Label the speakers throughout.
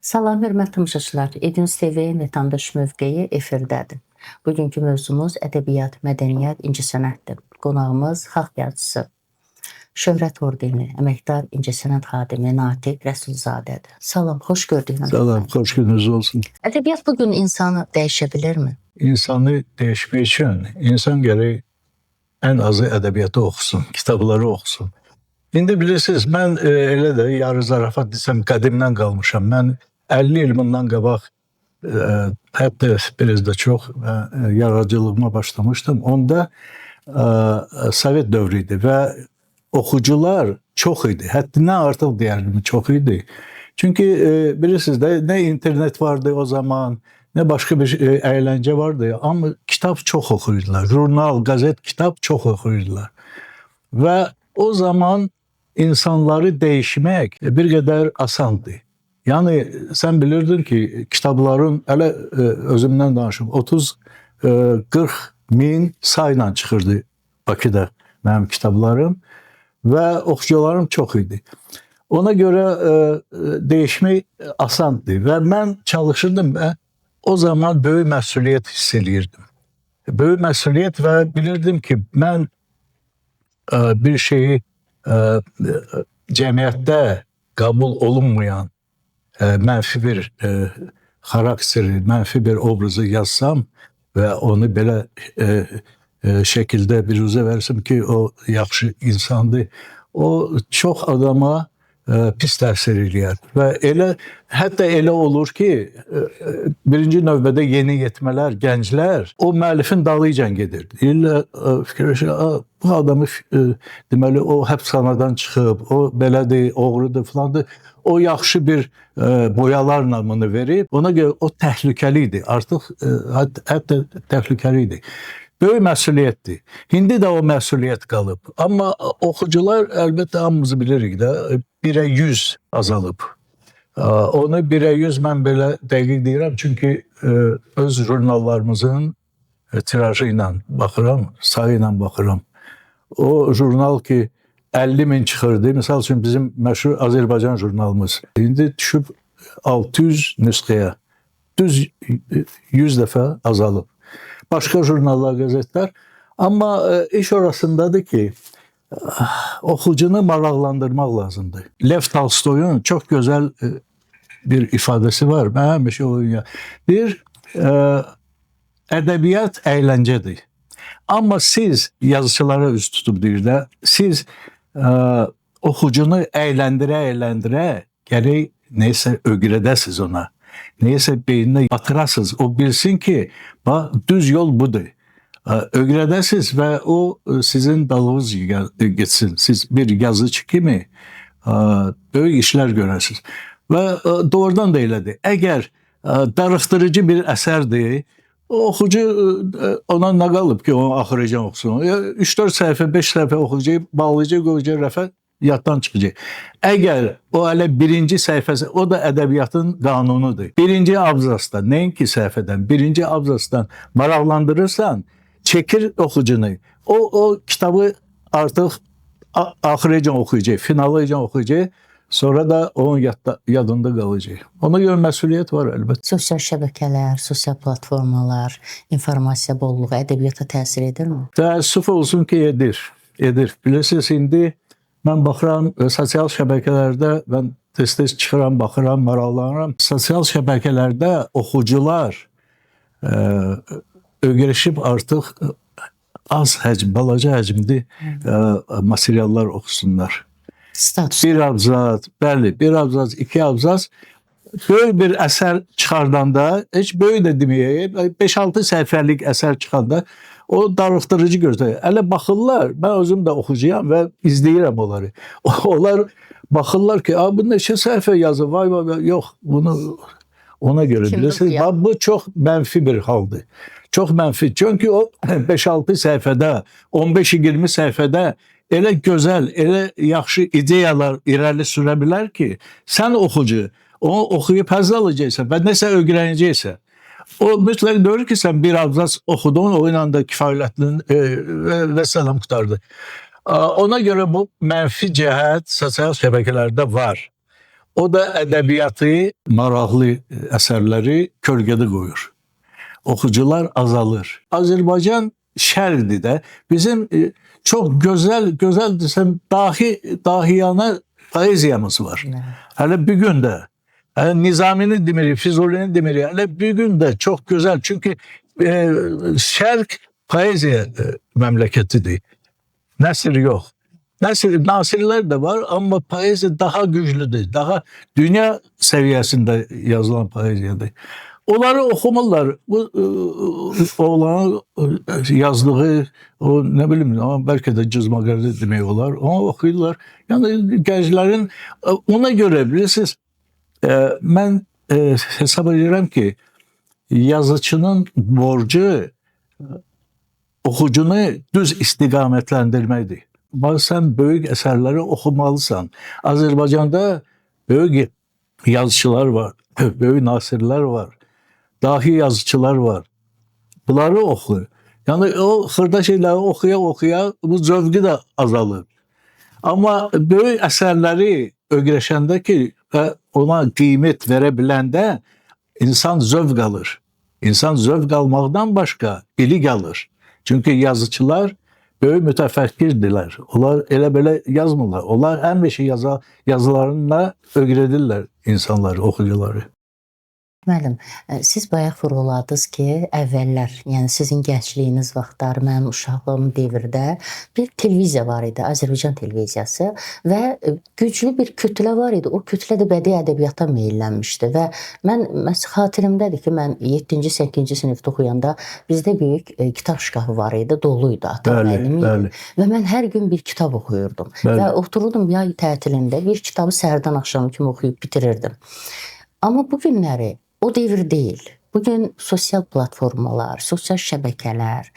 Speaker 1: Salam hörmətli tamaşaçılar. Edins TV Vətəndaş mövqeyi efirdədir. Bugünkü mövzumuz ədəbiyyat, mədəniyyət, incəsənətdir. Qonağımız xalq yazıçısı, Şöhrət Ordenli, əməkdar incəsənət xadimi Natiq Rəsulzadədir. Salam, xoş gördük. Natiq
Speaker 2: Salam,
Speaker 1: müəllim.
Speaker 2: xoş gününüz olsun.
Speaker 1: Ədəbiyyat bugün insanı dəyişə bilirmi?
Speaker 2: İnsanı değişmek için insan gerek en azı ədəbiyyatı oxusun, kitabları oxusun. İndi bilirsiniz, mən elə də yarı zarafat desəm qədimdən qalmışam. Mən 50 il bundan qabaq, hətta biraz da çox yaradıcılığıma başlamışdım. Onda Sovet dövrü idi və oxucular çox idi. Həddindən artıq deyərdim çox idi. Çünki bilirsiniz də nə internet vardı o zaman, nə başqa bir əyləncə vardı. Amma kitab çox oxuyurdular. Jurnal, qəzet, kitab çox oxuyurdular. Və o zaman insanları dəyişmək bir qədər asandı. Yəni sən bilirdin ki, kitabların hələ özümdən danışım, 30 40 min sayla çıxırdı Bakıda mənim kitablarım və oxucularım çox idi. Ona görə dəyişmək asandı və mən çalışırdım və o zaman böyük məsuliyyət hiss eləyirdim. Böyük məsuliyyət və bilirdim ki, mən bir şeyi cəmiyyətdə qəbul olunmayan mənfi bir xarakteri, mənfi bir obrazı yazsam və onu belə şəkildə biruzə versəm ki, o yaxşı insandır, o çox adama pis təsir eləyər. Və elə hətta elə olur ki, birinci növbədə yeni yetmələr, gənclər o müəllifin dalıyca gedir. Deyirlər, fikirləşir, bu adamı deməli o həbsxanadan çıxıb, o belədir, oğrudur filandır. O yaxşı bir boyalarla bunu verib. Ona görə o təhlükəli idi. Artıq hətta təhlükəli idi. Böyük məsuliyyətdir. İndi də o məsuliyyət qalıb. Amma oxucular əlbəttə hamımız bilirik də 1-ə 100 azalıb. Onu 1-ə 100 mən belə dəqiq deyirəm çünki öz jurnallarımızın tirajı ilə baxıram, sayı ilə baxıram. O jurnal ki 50 min çıxırdı. Misal üçün bizim məşhur Azərbaycan jurnalımız. İndi düşüb 600 nüsxəyə. Düz 100 dəfə azalıb. Başqa jurnallar, qəzetlər. Amma iş orasındadır ki, oxucunu maraqlandırmaq lazımdır. Lev Tolstoyun çox gözəl bir ifadəsi var. Mən həmişə onu deyir, ədəbiyyat əyləncədir. Amma siz yazıçılara üz tutub deyir də, siz oxucunu əyləndirə-əyləndirə gərək neysə öyrədəsiz ona. Neysə beyninə batırasız. O bilsin ki, bax, düz yol budur. Öyrədəsiz və o sizin dalınız getsin. Siz bir yazıcı kimi böyük işlər görəsiniz. Və doğrudan da elədir. Əgər darıxdırıcı bir əsərdir, o oxucu ona nə qalıb ki, onu axıracan oxusun. 3-4 səhifə, 5 səhifə oxuyacaq, bağlayacaq, qoyacaq rəfə, yaddan çıxacaq. Əgər o hələ birinci səhifəsi, o da ədəbiyyatın qanunudur. Birinci abzasda, nəinki səhifədən, birinci abzasdan maraqlandırırsan, çəkir oxucunu. O kitabı artıq axıracan oxuyacaq, finalıcan oxuyacaq. Sonra da onun yadında qalacaq. Ona görə məsuliyyət var əlbəttə.
Speaker 1: Sosial şəbəkələr, sosial platformalar, informasiya bolluğu ədəbiyyata təsir edirmi?
Speaker 2: Təəssüf olsun ki, edir. Edir. Bilirsiniz, indi mən baxıram sosial şəbəkələrdə, mən tez-tez çıxıram, baxıram, maraqlanıram. Sosial şəbəkələrdə oxucular öyrəşib artıq az həcm, balaca həcmli materiallar oxusunlar.
Speaker 1: Status.
Speaker 2: Bir abzaz, bəli, bir abzaz, iki abzaz. Böyük bir əsər çıxardanda, heç böyük də deməyək, 5-6 səhifəlik əsər çıxanda o darıxdırıcı göstərir. Hələ baxırlar, mən özüm də oxucuyam və izləyirəm onları. Onlar baxırlar ki, bu neçə səhifə yazır, vay vay vay, yox, bunu ona görə bilirsiniz. Bax, bu çox mənfi bir haldır. Çox mənfi. Çünki o 5-6 səhifədə, 15-20 səhifədə elə gözəl, elə yaxşı ideyalar irəli sürə bilər ki, sən oxucu, onu oxuyub həzz alacaqsan və nəsə öyrənəcəksən. O mütləq görür ki, sən bir abzas oxudun, o ilə də kifayətlin və salam qurtardı. Ona görə bu mənfi cəhət sosial şəbəkələrdə var. O da ədəbiyyatı, maraqlı əsərləri kölgədə qoyur. Oxucular azalır. Azərbaycan şərqdir də. Bizim çox gözəl, gözəl desəm dahiyana poeziyamız var. Hələ bu gün də. Hələ Nizamini demirik, Füzulini demirik. Hələ bu gün də çox gözəl. Çünki şərq poeziya məmləkətidir. Nəsr yox. Nasirlər də var, amma poeziya daha güclüdür. Daha dünya səviyyəsində yazılan poeziyadır. Onları oxumurlar. Bu oğlanın yazdığı, o nə bilim, amma bəlkə də cızmaqardı demək olar. Onu oxuyurlar. Yəni gənclərin ona görə bilirsiniz, mən hesab edirəm ki, yazıçının borcu oxucunu düz istiqamətləndirməkdir. Sən böyük əsərləri oxumalısan. Azərbaycanda böyük yazıçılar var, böyük nasirlər var, dahi yazıçılar var. Bunları oxu. Yəni o xırda şeyləri oxuya-oxuya bu zövqü də azalır. Amma böyük əsərləri öyrəşəndə ki və ona qiymət verə biləndə insan zövq alır. İnsan zövq almaqdan başqa bilik alır. Çünki yazıçılar böyük mütəfəkkirdirlər. Onlar elə belə yazmırlar. Onlar həmişə yazılarıyla öyrədirlər insanları, oxucuları.
Speaker 1: Müəllim, siz bayaq vurğuladınız ki, əvvəllər, yəni sizin gəncliyiniz vaxtları, mənim uşaqlığım devirdə bir televiziya var idi, Azərbaycan televiziyası və güclü bir kütlə var idi. O kütlə də bədii ədəbiyyata meyllənmişdi və mən xatirimdədir ki, mən 7-ci, 8-ci sinifdə oxuyanda bizdə böyük kitab şkafı var idi, dolu idi, atam müəllim idi. Və mən hər gün bir kitab oxuyurdum. Bəli. Və otururdum yay tətilində bir kitabı səhərdən axşama kimi oxuyub bitirirdim. Amma bu günləri o devir deyil. Bugün sosial platformalar, sosial şəbəkələr,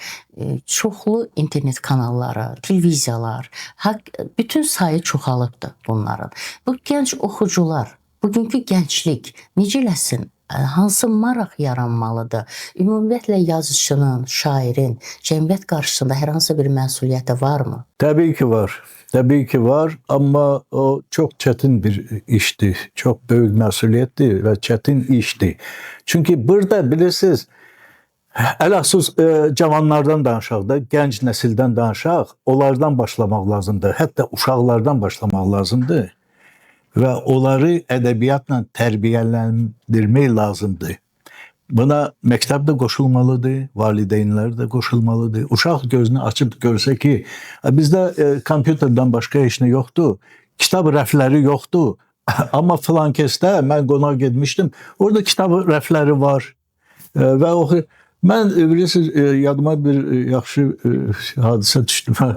Speaker 1: çoxlu internet kanalları, televiziyalar, bütün sayı çoxalıbdır bunların. Bu gənc oxucular, bugünkü gənclik necə eləsin? Hansı maraq yaranmalıdır? Ümumiyyətlə yazıçının, şairin cəmiyyət qarşısında hər hansı bir məsuliyyəti varmı?
Speaker 2: Təbii ki var. Təbii ki var, amma o çox çətin bir işdir. Çox böyük məsuliyyətdir və çətin işdir. Çünki burada bilirsiniz, ələxsus cavanlardan danışaq da, gənc nəsildən danışaq, onlardan başlamaq lazımdır. Hətta uşaqlardan başlamaq lazımdır. Və onları ədəbiyyatla tərbiyələndirmək lazımdır. Buna məktəb də qoşulmalıdır, valideynlər də qoşulmalıdır. Uşaq gözünü açıb görsə ki, bizdə kompüterdən başqa heç nə yoxdur, kitab rəfləri yoxdur. Amma filan kəsdə mən qonaq getmişdim, orada kitab rəfləri var. Və oxu, mən bilirsiniz, yadıma bir yaxşı hadisə düşdü.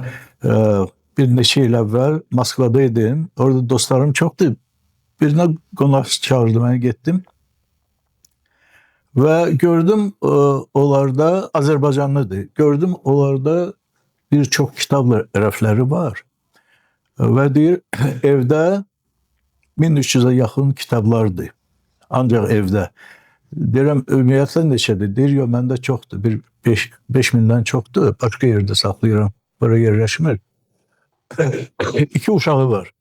Speaker 2: Bir neçə il əvvəl Moskvada idim. Orada dostlarım çoxdur. Birinə qonaq çağırdı, mən getdim. Və gördüm onlarda Azərbaycanlıdır. Gördüm onlarda bir çox kitab rəfləri var. Və deyir, evdə 1300-ə yaxın kitablardır. Ancaq evdə. Deyirəm, ümumiyyətlə neçədir? Deyir, yox, məndə çoxdur. Bir 5000-dən çoxdur. Başqa yerdə saxlayıram. Bura yerləşmir. İki uşağı var.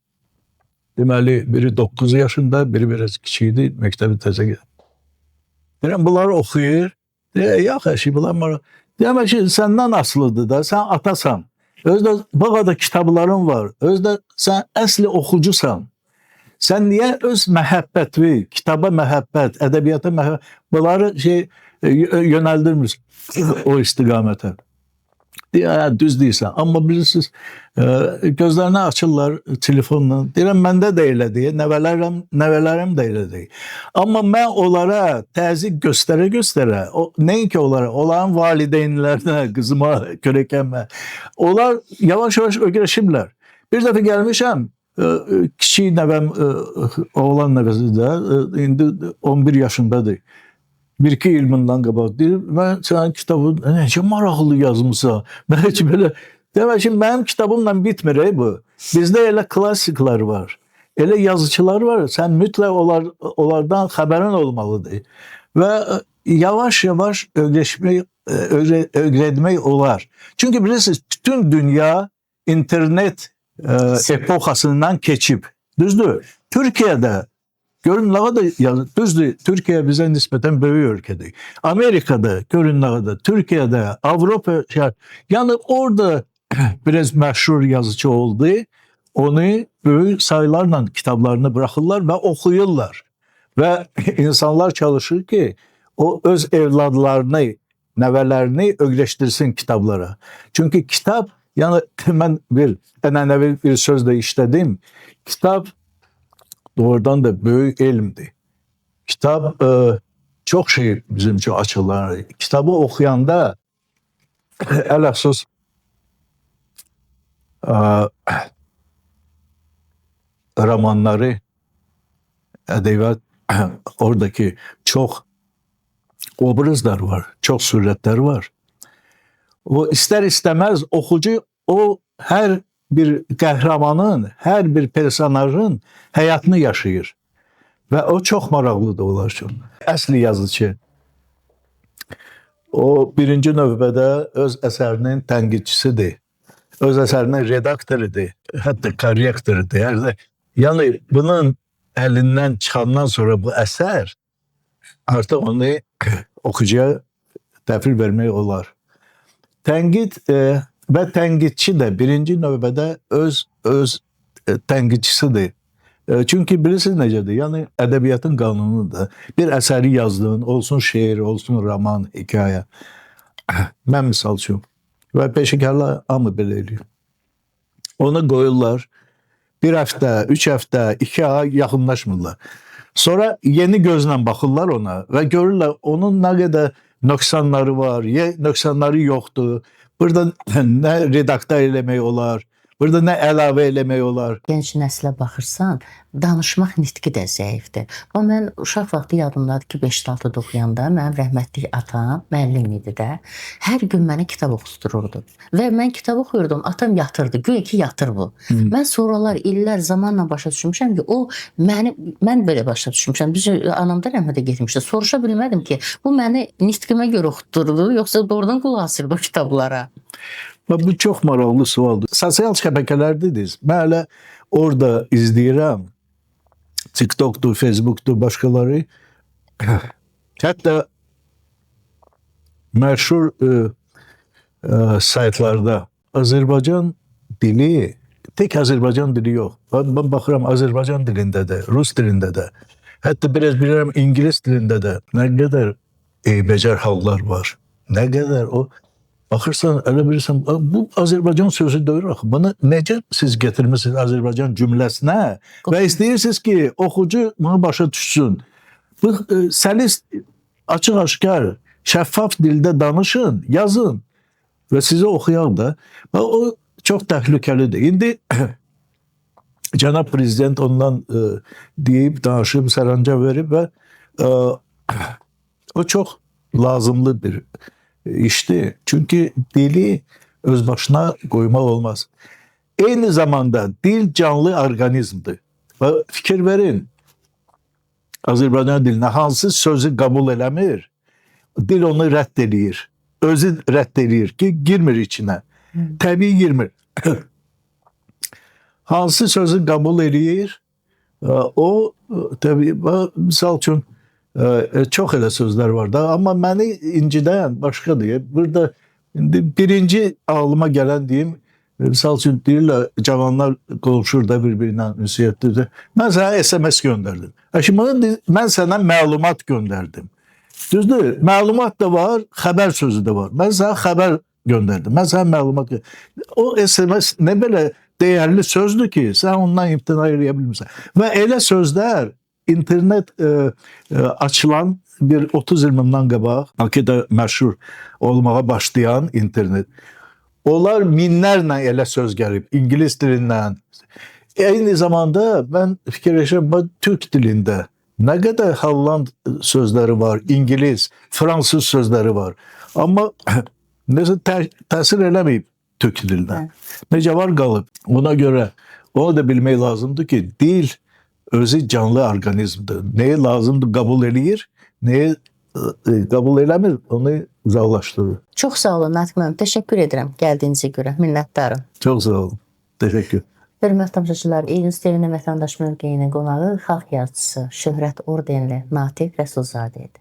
Speaker 2: Deməli, biri 9 yaşında, biri biraz kiçik idi, məktəbi təzə gedir. Deyirəm, bunları oxuyur. Deyir, yox, əşi, bunlar maraq. Deyirəm, əşi, səndən asılıdır da, sən atasan. Özdə bu qədər kitabların var. Özdə sən əsli oxucusan. Sən niyə öz məhəbbəti, kitaba məhəbbət, ədəbiyyata məhəbbət, bunları yönəldirmirsən o istiqamətə. Deyir, düz deyirsən. Amma bilirsiniz, gözlərini açırlar telefonla. Deyirəm, məndə də elə deyir, nəvələrim də elə deyir. Amma mən onlara təzyiq göstərə-göstərə, nəinki onlara, onların valideynlərinə, qızıma, körəkəmə, onlar yavaş-yavaş öyrəşiblər. Bir dəfə gəlmişəm, kiçik nəvəm, oğlan nəvəsi də, indi 11 yaşındadır. Bir-iki il bundan qabaq deyir, mən sənin kitabı necə maraqlı yazmısan. Mən heç belə, demək ki, mənim kitabımla bitmir bu. Bizdə elə klassiklər var, elə yazıçılar var, sən mütləq onlardan xəbərin olmalıdır. Və yavaş-yavaş öyrətmək olar. Çünki bilirsiniz, bütün dünya internet epoxasından keçib. Düzdür? Türkiyədə Görün nə qədər yazı. Düzdür, Türkiyə bizə nisbətən böyük ölkədir. Amerikada görün nə qədər, Türkiyədə, Avropa, yəni orada biraz məşhur yazıcı oldu. Onu böyük sayılarla kitablarını bırakırlar və oxuyurlar. Və insanlar çalışır ki, o öz evladlarını, nəvələrini öyrəşdirsin kitablara. Çünki kitab, yəni mən bir ənənəvi bir sözlə işlədim. Kitab doğrudan da böyük elmdir. Kitab çox şey bizim üçün açılar. Kitabı oxuyanda ələxsus romanları, ədəbiyyat, oradakı çox obrazlar var, çox surətlər var. O ister istemez oxucu o hər bir qəhrəmanın, hər bir personajın həyatını yaşayır. Və o çox maraqlıdır onlar üçün. Əsli yazıcı. O birinci növbədə öz əsərinin tənqidçisidir. Öz əsərinin redaktorudur. Hətta korrektorudur. Yəni bunun əlindən çıxandan sonra bu əsər artıq onu oxucuya təhvil vermək olar. Tənqid və tənqidçi də birinci növbədə öz tənqidçisidir. Çünki bilirsiniz necədir? Yəni ədəbiyyatın qanunudur. Bir əsəri yazdığın, olsun şeir, olsun roman, hekayə. Mən misal üçün və peşəkarlar hamı belə eləyir. Onu qoyurlar. Bir həftə, 3 həftə, 2 ay yaxınlaşmırlar. Sonra yeni gözlə baxırlar ona və görürlər onun nə qədər nöqsanları var, nöqsanları yoxdur. Burada nə redakta eləmək olar, burada nə əlavə eləmək olar.
Speaker 1: Gənc nəslə baxırsan, danışmaq nitqi də zəifdir. Amma mən uşaq vaxtı yadımdadır ki, 5-6-da oxuyanda mənim rəhmətlik atam müəllim idi də. Hər gün mənə kitab oxutdururdu. Və mən kitab oxuyurdum, atam yatırdı. Güya ki yatır bu. Mən sonralar illər zamanla başa düşmüşəm ki, o məni, mən belə başa düşmüşəm. Biz anam da rəhmətə getmişdi. Soruşa bilmədim ki, bu məni nitqimə görə oxutdurdu, yoxsa doğrudan qulaq asırdı o kitablara.
Speaker 2: Və bu çox maraqlı sualdır. Sosial şəbəkələr dediniz. Mən hələ orada izləyirəm. TikTok'dur, Facebook'dur, başqaları. Hətta məşhur saytlarda Azərbaycan dili, tək Azərbaycan dili yox. Mən baxıram Azərbaycan dilində də, Rus dilində də, hətta biraz bilirəm İngilis dilində də nə qədər eybəcər hallar var. Nə qədər o baxırsan, elə bilirsən, bu Azərbaycan sözü deyil axı. Bunu necə siz gətirmisiniz Azərbaycan cümləsinə və istəyirsiniz ki, oxucu bunu başa düşsün. Bu səlis, açıq-aşkar, şəffaf dildə danışın, yazın və sizi oxuyaq da. Və o çox təhlükəlidir. İndi cənab prezident ondan deyib, danışıb, sərəncam verib və o çox lazımlı bir işdir. Çünki dili öz başına qoymaq olmaz. Eyni zamanda dil canlı orqanizmdir. Və fikir verin, Azərbaycan dilinə hansı sözü qəbul eləmir, dil onu rədd eləyir. Özü rədd eləyir ki, girmir içinə. Təbii girmir. Hansı sözü qəbul eləyir, o təbii, misal üçün, çox elə sözlər var da, amma məni incidən başqadır. Burada indi birinci ağlıma gələn deyim, misal üçün deyirlər, cavanlar qonşur da bir-birinə ünsiyyətlidir. Mən sənə SMS göndərdim. Şimdi mən sənə məlumat göndərdim. Düzdür, məlumat da var, xəbər sözü də var. Mən sənə xəbər göndərdim, mən sənə məlumat göndərdim. O SMS nə belə dəyərli sözdür ki, sən ondan imtina eləyə bilmirsən. Və elə sözlər internet açılan bir 30 il bundan qabaq, Bakıda məşhur olmağa başlayan internet. Onlar minlərlə elə söz gəlib, İngilis dilindən. Eyni zamanda mən fikirləşirəm, Türk dilində nə qədər Holland sözləri var, İngilis, Fransız sözləri var. Amma nəsə təsir eləməyib Türk dilinə. Necə var qalıb. Ona görə onu da bilmək lazımdır ki, dil özü canlı orqanizmdir. Nəyi lazımdır qəbul eləyir, nəyi qəbul eləmir, onu uzaqlaşdırır.
Speaker 1: Çox sağ olun Natiq müəllim. Təşəkkür edirəm gəldiyinizə görə. Minnətdarım.
Speaker 2: Çox sağ olun. Təşəkkür.
Speaker 1: Hörmətli tamaşaçılar, Elin TV-nin vətəndaş mövqeyinin qonağı xalq yazıçısı, Şöhrət ordenli Natiq Rəsulzadə idi.